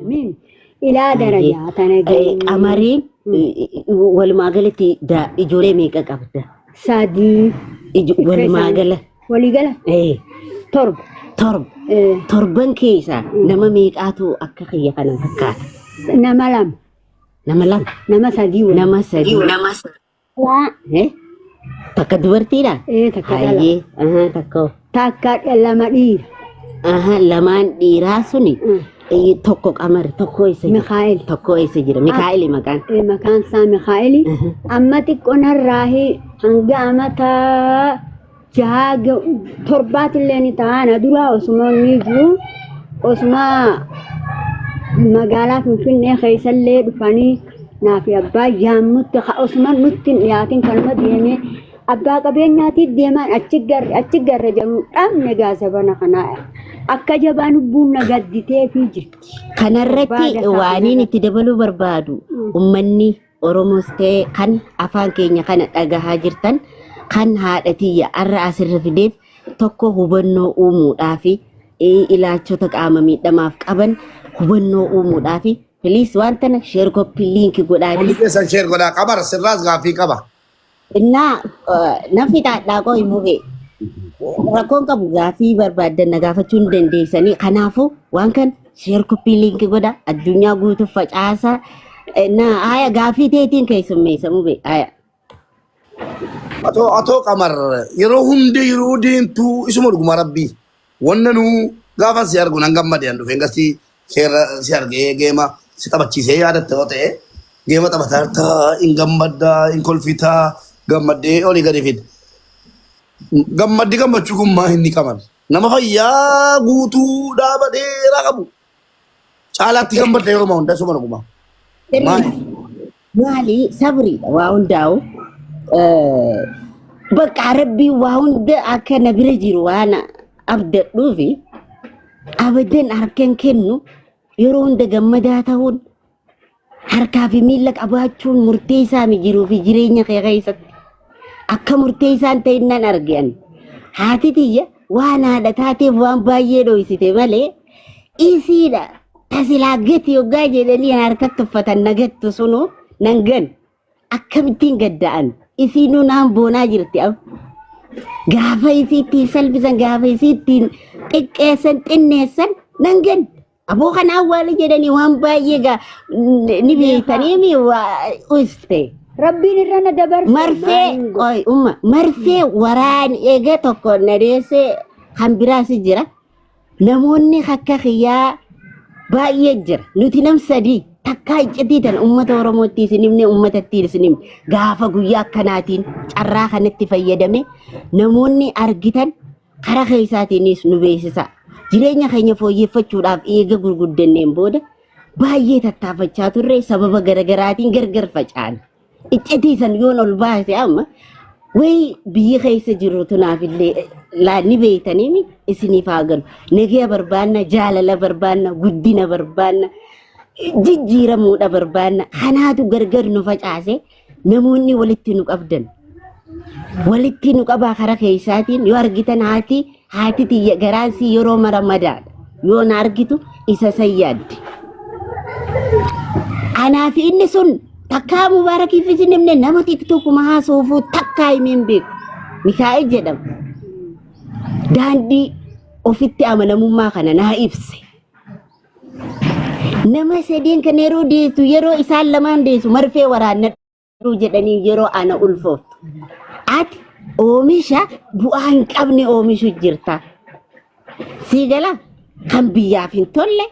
Miin ilaa Hayyee. darajaa tana geenye. Qamariin walumaa galatti ijoollee meeqa qabda? Sadii. Walumaa gala. Walii gala 7. 7. Torban keessaa nama meeqaatu akka kiyya kana fakkaata? Nama 2. Nama 2. Nama 3 waliin. Nama 3. Waa. Takka dubartiidha? Ee, takka dhala. Hayyee. Ahaa, takka hoo? Takka 2 dhiira. Ahaa, lamaan dhiiraa suni tokko Qamar, tokko eessa jira? Mikaa'el. Tokko eessa jira? Mikaa'eli maqaan. Ee, maqaan isaa Mikaa'eli. Amma xiqqoo narraahi hanga amata 6 7tillee ni ta'a. Na duraa osuma inni jiru osuma magaalaa Finfinnee keessallee dhufanii naa fi abbaa yaammutti osuma nutti hin dhiyaatin kanuma deemee abbaa qabeenyaatii deemaan achi garre achi garre jedhu dhabne gaazabana kanaa akka jabaa lubbuun na gadditeefii jirti. Kanarratti Abbaa gasaa waaniin kanarratti. itti dabaluu barbaadu ummanni Oromoos ta'e kan afaan keenya kana dhagahaa jirtan kan haadha tiyya arra asirra fideef tokko hubannoo uumuudhaafi ilaachota qaama miidhamaaf qaban hubannoo uumuudhaafi please waan tana share copy link Hundi godhaati. keessan share godhaa. Qamar sirraas gaaffii qaba. Innaa nan fixaadhaa qoy mubee. Rakkoon qabu gaafii barbaaddan na gaafachuu ni dandeessanii. Kanaafuu waan kan share copy link godha addunyaa guutuuf facaasa. Innaa haya gaafii teetiin keessummeessa mubee haya. Atoo Qamar yeroo hunda yeroo deemtu isuma dhuguma rabbii. Wanna nuu gaafa si argu nan gammade an dhufeen gasii seera si argee geema si taphachiisee yaadatte yoo ta'e geema taphataa jirta hin gammadda hin kolfitaa gammaddee olii gadi fida. Gammaddi gammachuu kun maa inni qaban nama fayyaa guutuu dhaaba dheeraa qabu caalaatti gammadda yeroo hunda isuma dhuguma. Maali? Maali sabriidha waa hundaa'u. Bakka rabbii waa hunda akka na bira jiru waan abdadhuufi abadan harkan kennu yeroo hunda gammadaa ta'uun harkaa fi miila qabaachuun murteessaa mi jiruu fi jireenya kee keessatti akka murteessaan ta'in nan arge ani. Haati tiyya waan haadha taateef waan baay'ee dhoysite malee isiidha tasilaa gati yoggaa jedhanii harkatti uffatan na gattu sunuu nan gan akkamittiin gadda'an isiinuu naan boonaa jirti am gaafa isii ittiin salphisan gaafa isii ittiin xiqqeessan xinneessan nan gan aboo kana awwaala jedhanii waan baay'ee gaa ni beektanii mi waa uste Rabbiin irra na dabarse marfee maaliin godha? qoy umma marfee waraan eega tokko na deesse kan biraas jira. Namoonni akka kiyyaa baay'ee jira. Nuti nam 3 takkaa iccitii tana uummata Oromootti isin himne uummatatti isin himne. Gaafa guyyaa akkanaatiin carraa kanatti fayyadame namoonni argitan karaa keessaatiinis nu beeksisa. Jireenya keenya fooyyeffachuudhaaf eega gurguddanneen booda baay'ee tattaafachaa turre sababa garaagaraatiin gargar faca'an. Iccitii san yoon ol baase amma wayi biyyi keessa jiru tunaaf illee laa ni beeytanii isiniif haa galu. Nagaya barbaanna, jaalala barbaanna, guddina barbaanna, jijjiiramuudha barbaanna. Kanaatu gargar nu facaase namoonni walitti nu qabdan. Walitti nu qabaa karaa keessaatiin yoo argitan haati tiyya garaan sii yeroo mara madaadha. Yoo na argitu isa san yaaddi. Anaa fi inni sun takkaa mubaarakiif isin himne nama tiktokuma haasofuu takkaa himee hin beeku. Mikaa'el jedhama. Daandii ofitti amanamummaa kana naa ibse. Nama sadeen kan yeroo deessu yeroo isaan lamaan deessu marfee waraannadhu jedhanii yeroo ana ulfooftu. Ati oomisha bu'aa hin qabne oomishu jirta. Sii gala kan biyyaaf hin tolle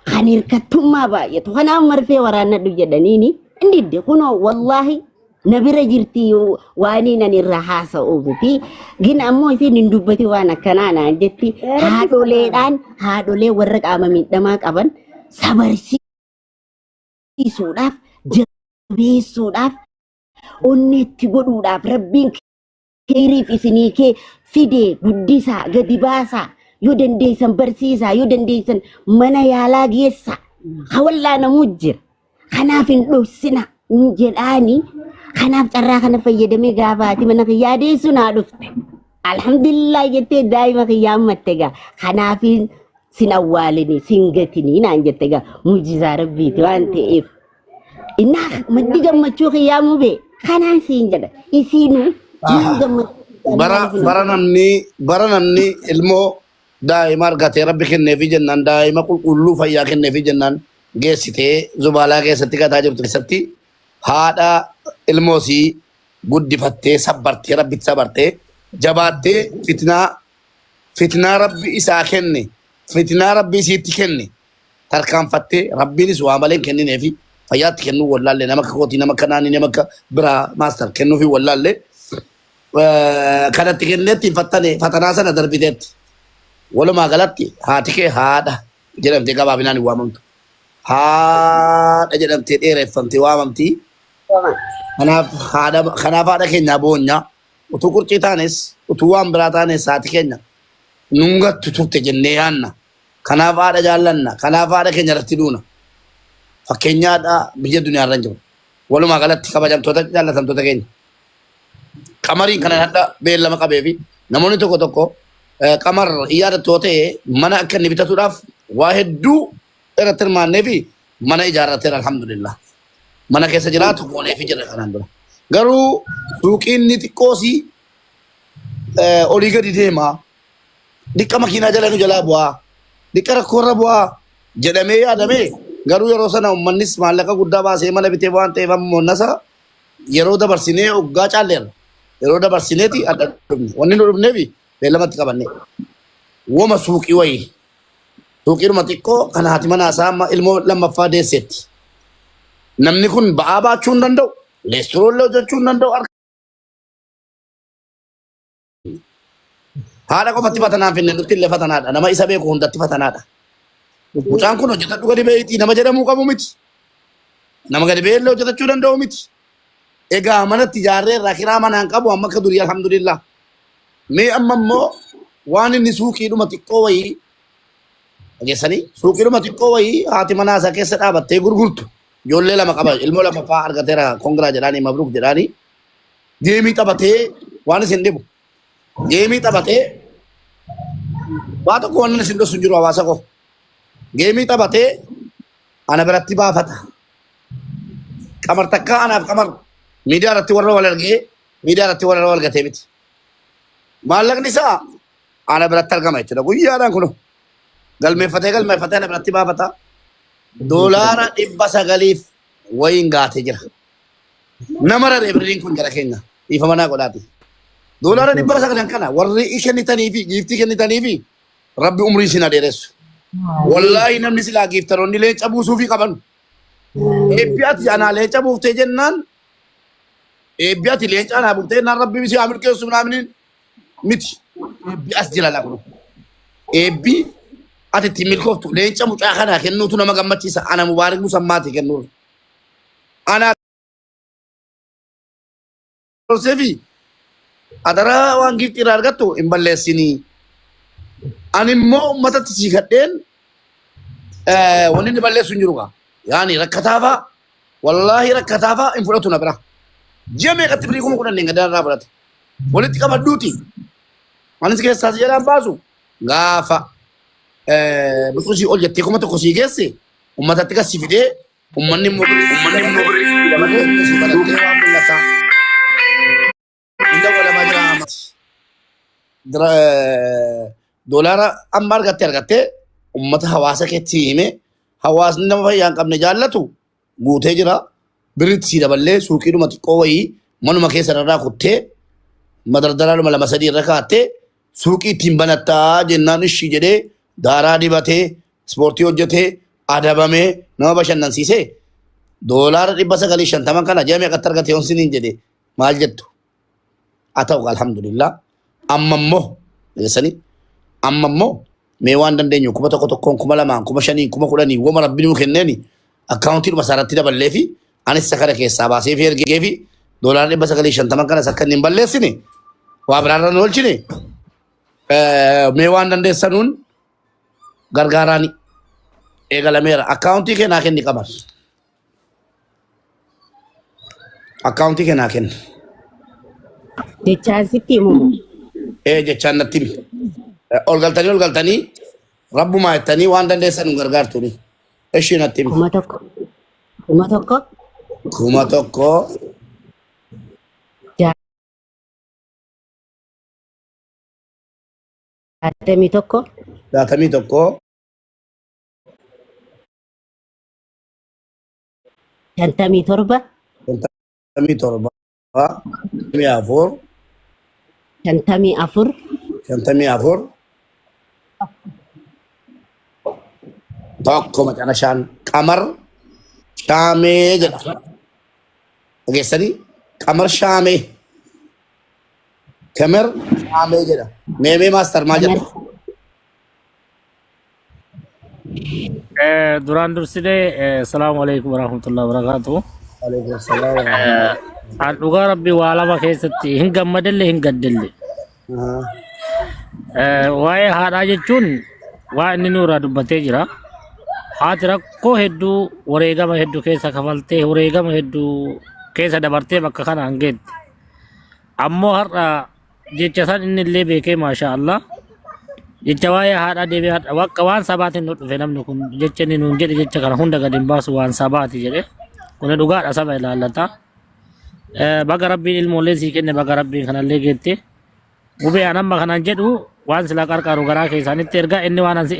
kan hirkattummaa baay'atu kanaaf marfee waraannadhu jedhaniini hin didde kunoo wallaahi na bira jirti waaniin ani irraa haasa'u miti gin ammoo isiin hin dubbati waan akkanaa naan jetti Rabbi sabaara. haadholeedhaan haadholee warra qaama miidhamaa qaban sabarsiisuudhaaf jabeessuudhaaf onneetti godhuudhaaf rabbiin keeriif isinii kee fidee guddisaa gadi baasaa yoo dandeessan barsiisaa yoo dandeessan mana yaalaa geessaa hawallaa jira kanaaf hin dhoksina hin jedhaani kanaaf carraa kana fayyadamee gaafa haati mana kiyyaa deessu naa dhufte alhamdulillah jettee daa'ima kiyyaa ammatte gaa kanaaf Sin awwaalini sin gatinii naan jette gaa mujizaa rabbiiti waan ta'eef. Innaa maddi gammachuu kiyyaa mubee kanaan siin jedha isiinuu nama gammachuu Bara bara namni bara namni ilmoo daa'ima argatee rabbi kenneefi jennaan daa'ima qulqulluu fayyaa kenneefi jennaan geessitee zubaalaa keessatti gataa jirtu keessatti haadha ilmoosii guddifattee sabbartee rabbitti sabartee jabaattee fitnaa fitnaa rabbi isaa kenne fitnaa rabbi isiitti kenne tarkaanfattee rabbiinis waa malee hin kennineefi fayyaatti kennuu wallaalle nama akka kootii nama akka naanii nama akka biraa maastar kennuufi wallaalle kanatti kenneetti hin fattane fatanaa sana darbiteetti. Walumaa galatti haati kee haadha jedhamtee gabaabinaan hin waamamtu. Haadha jedhamtee dheereffamtee waamamti. Kanaaf haadha kanaaf haadha keenyaa boonyaa utuu qurcii taanes utuu waan biraa taanes haati keenya nun gattu turte jennee yaanna. Kanaaf haadha jaallanna. Kanaaf haadha keenya irratti duuna. Fakkeenya haadha biyya duniyaa irra hin jiru. Walumaa galatti kabajamtoota jaallatamtoota keenya. Qamariin kanan hadha beellama qabee fi namoonni tokko tokko qamar hin yaadattu yoo ta'e mana akka inni bitatuudhaaf waa hedduu irratti hirmaannee fi mana ijaarrateera alhamdulillah. Mana keessa jiraatu goonee fi jira kanaan dura. Garuu suuqiin inni xiqqoosii olii gadi deema. Diqqa makiinaa jala nu jalaa bu'aa. Diqqa rakkoorra bu'aa jedhamee yaadamee garuu yeroo sana uummannis maallaqa guddaa baasee mana bitee waan ta'eef ammoo nasa yeroo dabarsinee hoggaa caalleerra. Yeroo dabarsineeti adda dhufne. Wanni nu dhufneefi beellamatti qabanne. Woma suuqii wayii. Suuqiidhuma xiqqoo kan haati manaa isaa amma ilmoo lammaffaa deesseetti. Namni kun ba'aa baachuu hin danda'u. Leestroollee hojjechuu hin danda'u. Haadha qofatti fatanaan finne nutti illee fatanaadha. Nama isa beeku hundatti fatanaadha. Mucaan kun hojjetadhu gadi beeyti nama jedhamuu qabu miti. Nama gadi ba'ee illee hojjetachuu danda'u miti. Egaa manatti ijaarree irraa kiraa manaan qabu amma akka durii alhamdulillah. Mee amma immoo waan inni suuqiidhuma xiqqoo wayii dhageessanii suuqiidhuma xiqqoo wayii haati manaa isaa keessa dhaabattee gurgurtu. Ijoollee lama qaba ilmoo lamaffaa argateera kongiraa jedhaanii mabruuk jedhaanii geemii taphatee waan isin dhibu geemii taphatee waa tokko waan isin dhossu hin jiru hawaasa koo geemii taphatee ana biratti baafata. Qamar takkaa anaaf qamar miidiyaa irratti warra wal argee miidiyaa irratti warra wal gatee miti. Maallaqni isaa ana biratti argama jechuudha. Guyyaadhaan kun galmeeffatee galmeeffatee ana biratti baafata. Doolaara dhibba sagaliif wayiin gaatee jira. Nama raree birriin kun jara keenya. Dhiifama naa godhaati. Doolaara dhibba sagalan kana warri kennitanii fi giiftii kennitanii fi rabbi umrii isin haa dheeressu. Wallaahi namni silaa giiftaroonni leenca buusuufii qaban. Eebbi ati anaa leenca buuftee jennaan eebbi ati leenca anaa buuftee jennaan rabbi si haa milkeessu naamni miti. Eebbi as jira laa kun. Eebbi ati ittiin milkooftu leenca mucaa kanaa kennuutu nama gammachiisa. Ana mubaarik musammaati kennuuf. Anaa gorseefi adaraa waan giiftii irraa argattu hin balleessinii. Ani immoo uummatatti siikadheen wanni inni balleessu hin jiru gaa. Yaani rakkataafaa wallaahi rakkataafaa hin fudhatu na bira. Ji'a meeqatti birii 10,000 hin gadaa irraa fudhate. Walitti qabadhuuti. Anis keessaa si jalaan baasu gaafa biqiltuu sii ol jettee 1,000 sii geesse uummatatti kas si fidee Uummanni immoo uummanni immoo si barattee waan mul'ata. Hunda walamaa jira ammas. Doolaara amma argatte argattee uummata hawaasa keetti hime hawaasni nama fayyaa hin qabne jaallatu guutee jira. Birritti sii daballee suuqiidhuma xiqqoo wayii manuma keessa irraa kuttee madardaraadhuma lama sadii irra kaattee suuqii ittiin banattaa jennaan ishii jedhee daaraa dibatee ispoortii hojjetee adabamee nama bashannansiisee doolaara 950 kana ji'a meeqatti argate yoon siniin jedhe maal jettu? Haa ta'u alhamdulillah. Amma immoo dhageessanii amma immoo mee waan dandeenyu 1,000 tokkoon 2,000 5,000 10,000 wama rabbi nuu kenneeni akkaawuntiidhuma isaa irratti daballee fi anis isa kana keessaa baasee fi ergee fi doolaara 950 kanas akka inni hin balleessine waa biraarra nu oolchine mee waan dandeessanuun gargaaraani eegalameera. Akkaawuntii kee naa kenni qamar. Akkaawuntii kee naa kenni. Jechaan sitti himumu. Ee jechaan natti himi. Ol galtanii ol galtanii Rabbumaa jettanii waan dandeessan nu gargaartuni. Ishii natti himi. 1000 1000 1000 61 61 57 57 54 54 54 1 macarashaan Qamar Shaamee jedha. Dhageessanii Qamar Shaamee. Kemer Shaamee jedha. Meemee maastar maal Qamar jedha? Duraan dursinee salaamu alaikum warahmatullahi wabarakatuh. Alaikum salaam wa rahmatullahi. An dhugaa rabbii waa lama keessatti hin gammadelle hin gaddelle. Waa'ee haadhaa jechuun waa inni nurraa dubbatee jira. Haati rakkoo hedduu wareegama hedduu keessa kafaltee wareegama hedduu keessa dabartee bakka kana hangeetti. Ammoo har'a jecha san inni illee beekee maashaa Allah. Jecha waa'ee haadhaa deebi'ee har'a wakka waan sabaatiin nu dhufe namni kun jecha inni nuun jedhe jecha kana hunda gadi hin baasu waan sabaati jedhe. Kun dhugaadha saba ilaallata. Baga rabbiin ilmoolee sii kenne baga rabbiin kanallee geette. Gubee an amma kanaan jedhu waan silaa qarqaaru garaa keessaanitti ergaa inni waan ansi